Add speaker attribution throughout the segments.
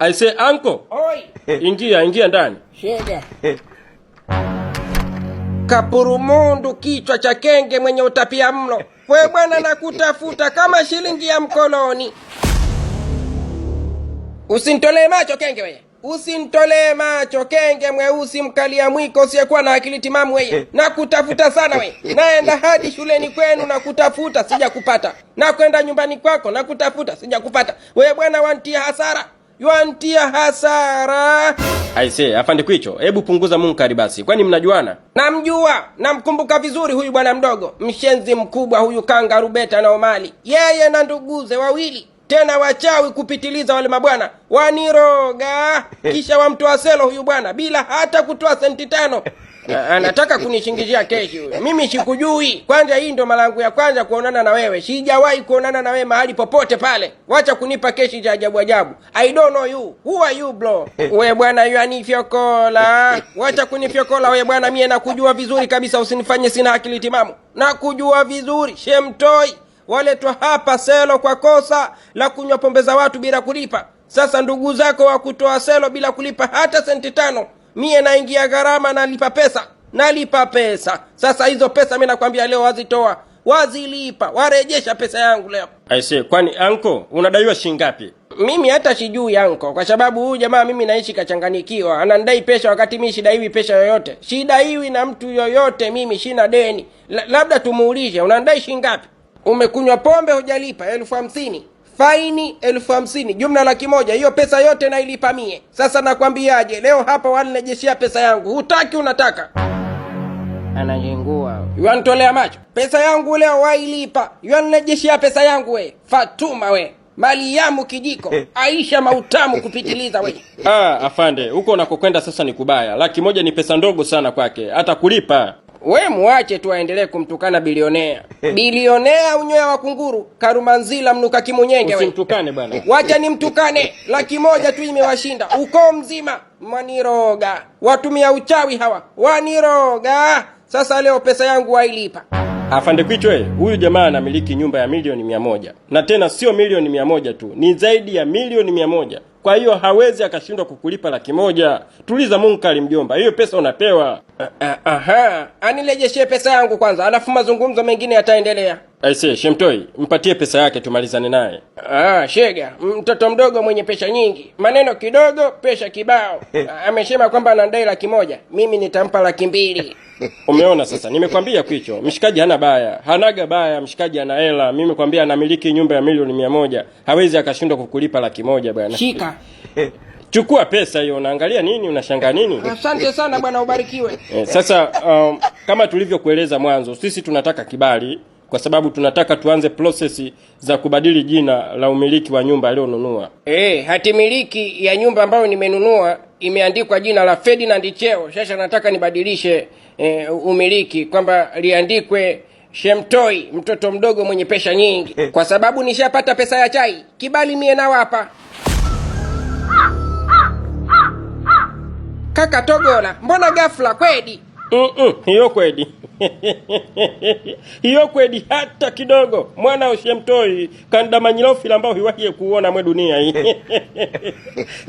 Speaker 1: Aise anko,
Speaker 2: Oi,
Speaker 1: ingia ingia ndani.
Speaker 2: Shega. Kapurumundu kichwa cha kenge mwenye utapia mlo. We bwana, nakutafuta kama shilingi ya mkoloni. Usinitolee macho kenge weye. Usinitolee macho kenge mweusi mkalia mwiko usiyekuwa na akili timamu weye. Nakutafuta sana we. Naenda hadi shuleni kwenu na kutafuta sijakupata. Nakwenda nyumbani kwako na kutafuta sijakupata. We bwana, wantia hasara. Wantia hasara.
Speaker 1: Aise, afande Kwicho, hebu punguza munkari basi. Kwani mnajuana?
Speaker 2: Namjua, namkumbuka vizuri huyu bwana mdogo, mshenzi mkubwa huyu kanga Rubeta na Omali. Yeye na nduguze wawili tena wachawi kupitiliza, wale mabwana waniroga, kisha wamtoa selo huyu bwana bila hata kutoa senti 5. Anataka kunishingizia keshi huyo. Mimi sikujui. Kwanza hii ndo mara yangu ya kwanza kuonana na wewe. Sijawahi kuonana na wewe mahali popote pale. Wacha kunipa keshi za ajabu ajabu. I don't know you. Who are you bro? We bwana yanifyokola. Wacha kunifyokola we bwana, mie nakujua vizuri kabisa, usinifanye sina akili timamu. Nakujua vizuri, Shemtoi. Waletwa hapa selo kwa kosa la kunywa pombe za watu bila kulipa. Sasa ndugu zako wa kutoa selo bila kulipa hata senti 5. Mie naingia gharama, nalipa pesa. Nalipa pesa. Sasa hizo pesa mimi nakwambia leo wazitoa, wazilipa, warejesha pesa yangu leo.
Speaker 1: Aise, kwani anko unadaiwa shilingi ngapi?
Speaker 2: Mimi hata sijui anko, kwa sababu huyu jamaa mimi naishi kachanganikiwa. Ananidai pesa wakati mimi sidaiwi pesa yoyote. Sidaiwi na mtu yoyote, mimi sina deni. Labda tumuulize unanidai shilingi ngapi? Umekunywa pombe hujalipa 50,000. Faini 50,000, jumla 100,000. Hiyo pesa yote nailipa mie. Sasa nakwambiaje, leo hapa wanirejeshea pesa yangu. Hutaki unataka? Anajingua. Yuanitolea macho. Pesa yangu leo wailipa. Yuanirejeshea pesa yangu we. Fatuma we. Mariamu kijiko. Aisha mautamu kupitiliza we.
Speaker 1: Afande, huko unakokwenda sasa ni kubaya. 100,000 ni pesa ndogo sana kwake. Hata kulipa.
Speaker 2: We muache tu aendelee kumtukana bilionea. Bilionea unyoya wa kunguru, Karumanzila mnuka kimunyenge we.
Speaker 1: Usimtukane bwana.
Speaker 2: Wacha nimtukane. 100,000 tu imewashinda. Ukoo mzima mwaniroga. Watumia uchawi hawa. Waniroga. Sasa leo pesa yangu wailipa.
Speaker 1: Afande Kwichwe, huyu jamaa anamiliki nyumba ya milioni 100. Na tena sio milioni 100 tu, ni zaidi ya milioni 100. Kwa hiyo hawezi akashindwa kukulipa 100,000. Tuliza munkari mjomba, hiyo pesa unapewa.
Speaker 2: Aha, anirejeshe pesa yangu kwanza, alafu mazungumzo mengine yataendelea.
Speaker 1: Aise, Shemtoi, mpatie pesa yake tumalizane naye.
Speaker 2: Shega, mtoto mdogo mwenye pesa nyingi. Maneno kidogo, pesa kibao. Amesema kwamba anadai 100,000, mimi nitampa 200,000.
Speaker 1: Umeona sasa, nimekwambia Kwicho, mshikaji hana baya, hanaga baya, mshikaji ana hela. Mimi kwambia anamiliki nyumba ya milioni 100, hawezi akashindwa kukulipa 100,000 bwana.
Speaker 2: Shika.
Speaker 1: Chukua pesa hiyo, unaangalia nini? Unashangaa nini?
Speaker 2: Asante sana bwana, ubarikiwe.
Speaker 1: Sasa kama tulivyokueleza mwanzo, sisi tunataka kibali kwa sababu tunataka tuanze process za kubadili jina la umiliki wa nyumba aliyonunua.
Speaker 2: Hati miliki ya nyumba ambayo nimenunua imeandikwa jina la Ferdinand Cheo. Sasa nataka nibadilishe umiliki kwamba liandikwe Shemtoi, mtoto mdogo mwenye pesa nyingi. Kwa sababu nishapata pesa ya chai, kibali mie nawapa. Kaka Togola, mbona ghafla kweli?
Speaker 1: Hiyo kweli. Hiyo kweli hata kidogo. Mwana wa Shemtoi kandamanyilofila ambao hiwahi kuona mwe dunia hii.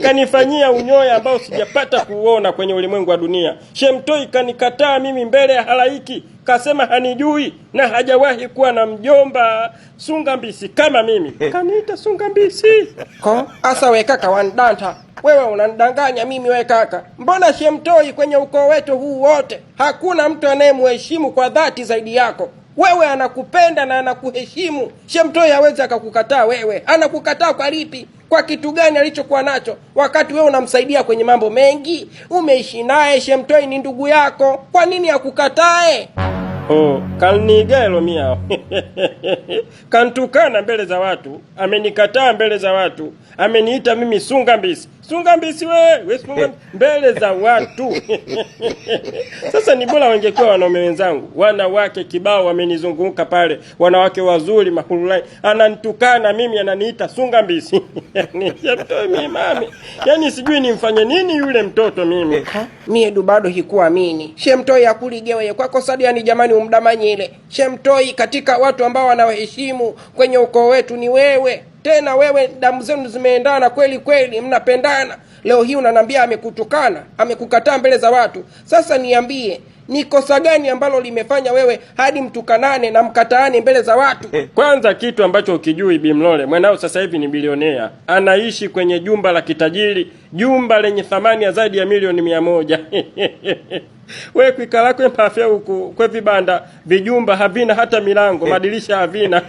Speaker 1: Kanifanyia unyoya ambao sijapata kuona kwenye ulimwengu wa dunia. Shemtoi kanikataa mimi mbele ya halaiki, kasema hanijui na hajawahi kuwa na mjomba sunga mbisi kama mimi. Kaniita sunga mbisi.
Speaker 2: Ko, asa we kaka wandanta. Wewe unanidanganya mimi we kaka. Mbona Shemtoi kwenye ukoo wetu huu wote hakuna mtu anayemheshimu kwa dhati zaidi yako? Wewe anakupenda na anakuheshimu. Shemtoi hawezi akakukataa wewe. Anakukataa kwa lipi? Kwa kitu gani alichokuwa nacho? Wakati wewe unamsaidia kwenye mambo mengi, umeishi naye, Shemtoi ni ndugu yako. Kwa nini akukatae?
Speaker 1: Oh, kanigelo mia. Kantukana mbele za watu, amenikataa mbele za watu, ameniita mimi sunga mbisi. Sunga mbisi we, we sunga mbele za watu. Sasa ni bora wangekuwa wanaume wenzangu, wanawake kibao wamenizunguka pale, wanawake wazuri mahululai. Ananitukana mimi, ananiita sunga mbisi. Ni mtoto mimi mami. Yaani sijui nimfanye nini yule mtoto mimi.
Speaker 2: Ha? Mie du bado hikuamini. Shemtoi akuligewe kwako sadiani jamani, umdamanyile. Shemtoi katika watu ambao wanawaheshimu kwenye ukoo wetu ni wewe. Tena wewe damu zenu zimeendana kweli kweli, mnapendana. Leo hii unaniambia amekutukana, amekukataa mbele za watu. Sasa niambie, ni kosa gani ambalo limefanya wewe hadi mtukanane na mkataane mbele za watu?
Speaker 1: Kwanza kitu ambacho ukijui Bimlole, mwanao sasa hivi ni bilionea, anaishi kwenye jumba la kitajiri, jumba lenye thamani ya zaidi ya milioni 100. We kwikala kwe mpafya huku kwe vibanda vijumba havina hata milango, madirisha havina.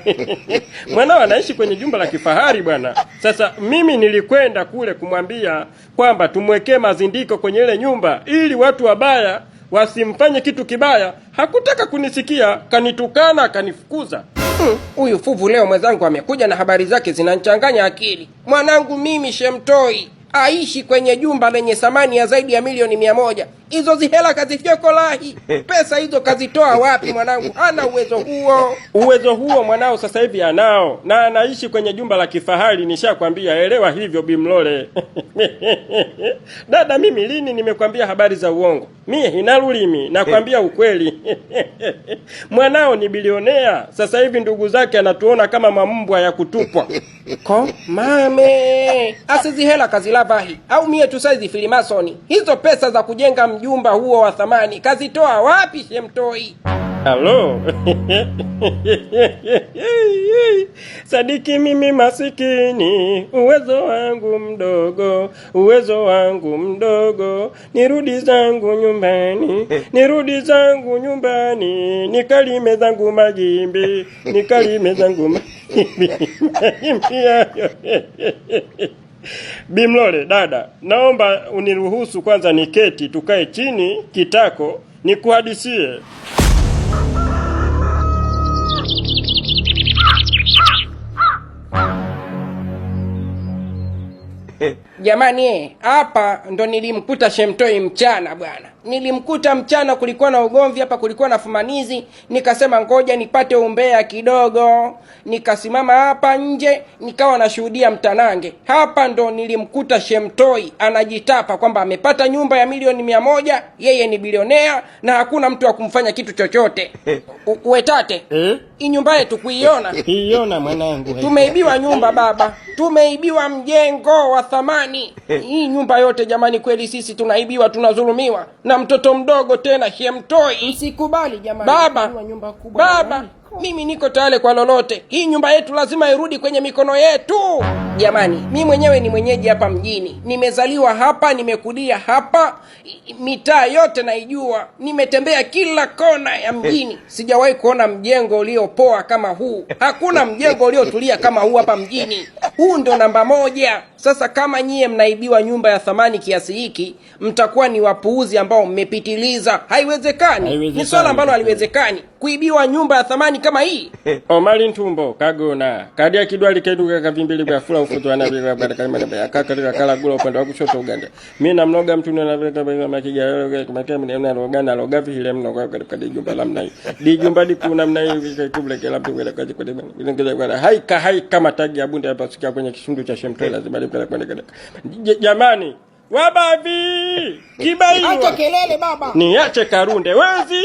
Speaker 1: Mwanao anaishi kwenye jumba la kifahari bwana. Sasa mimi nilikwenda kule kumwambia kwamba tumwekee mazindiko kwenye ile nyumba ili watu wabaya wasimfanye kitu kibaya. Hakutaka kunisikia, kanitukana, akanifukuza.
Speaker 2: Huyu fuvu leo mwenzangu amekuja na habari zake zinanchanganya akili. Mwanangu mimi Shemtoi aishi kwenye jumba lenye thamani ya zaidi ya milioni 100. Hizo zihela kazifyokolahi. Pesa hizo kazitoa wapi mwanangu? Hana uwezo huo.
Speaker 1: Uwezo huo mwanao sasa hivi anao na anaishi kwenye jumba la kifahari, nishakwambia. Elewa hivyo Bimlole. Dada, mimi lini nimekwambia habari za uongo? Mie hinalulimi nakwambia ukweli. Mwanao ni bilionea sasa hivi, ndugu zake anatuona kama mambwa ya kutupwa.
Speaker 2: Ko mame asizihela kazilavahi au mie tu saizi filimasoni. Hizo pesa za kujenga mjumba huo wa thamani kazitoa wapi Shemtoi?
Speaker 1: Halo. Sadiki, mimi masikini, uwezo wangu mdogo, uwezo wangu mdogo, nirudi zangu nyumbani, nirudi zangu nyumbani, nikalime zangu magimbi, nikalime zangu magimbi. Magimbi hayo. Bimlole dada, naomba uniruhusu kwanza niketi, tukae chini kitako, nikuhadisie.
Speaker 2: Jamani, hapa ndo nilimkuta Shemtoi mchana bwana. Nilimkuta mchana, kulikuwa na ugomvi hapa, kulikuwa na fumanizi. Nikasema ngoja nipate umbea kidogo. Nikasimama hapa nje, nikawa nashuhudia mtanange. Hapa ndo nilimkuta Shemtoi anajitapa kwamba amepata nyumba ya milioni 100, yeye ni bilionea na hakuna mtu wa kumfanya kitu chochote. Uwetate, hii nyumba yetu kuiona?
Speaker 1: Iona mwanangu.
Speaker 2: Tumeibiwa nyumba baba, tumeibiwa mjengo wa thamani. Hii nyumba yote jamani, kweli sisi tunaibiwa, tunadhulumiwa na mtoto mdogo tena Shemtoi.
Speaker 3: Msikubali jamani,
Speaker 2: Baba,
Speaker 3: nyumba kubwa
Speaker 2: baba, mimi niko tayari kwa lolote. Hii nyumba yetu lazima irudi kwenye mikono yetu. Jamani, mi mwenyewe ni mwenyeji hapa mjini, nimezaliwa hapa, nimekulia hapa, mitaa yote naijua, nimetembea kila kona ya mjini. Sijawahi kuona mjengo uliopoa kama huu. Hakuna mjengo uliotulia kama huu hapa mjini. Huu ndo namba moja. Sasa kama nyie mnaibiwa nyumba ya thamani kiasi hiki, mtakuwa ni wapuuzi ambao mmepitiliza. Haiwezekani, ni swala ambalo haliwezekani kuibiwa nyumba ya thamani kama hii.
Speaker 1: Omali Ntumbo kagona kadia kidwali keduka kavimbili bwa fula ufutu ana kakalika kala gula upande wa kushoto Uganda. Mimi namloga mtu na makiga kumakia mimi na loga na loga vile mno kwa katika jumba la mna hii. Di jumba di kuna mna hii kubla kila mtu kwa kwa haika haika matagi ya bunde hapa sikia kwenye kisundu cha Shemtoi lazima kwenda. Jamani, wabavi kibaiwa.
Speaker 3: Acha kelele baba.
Speaker 1: Niache karunde wezi.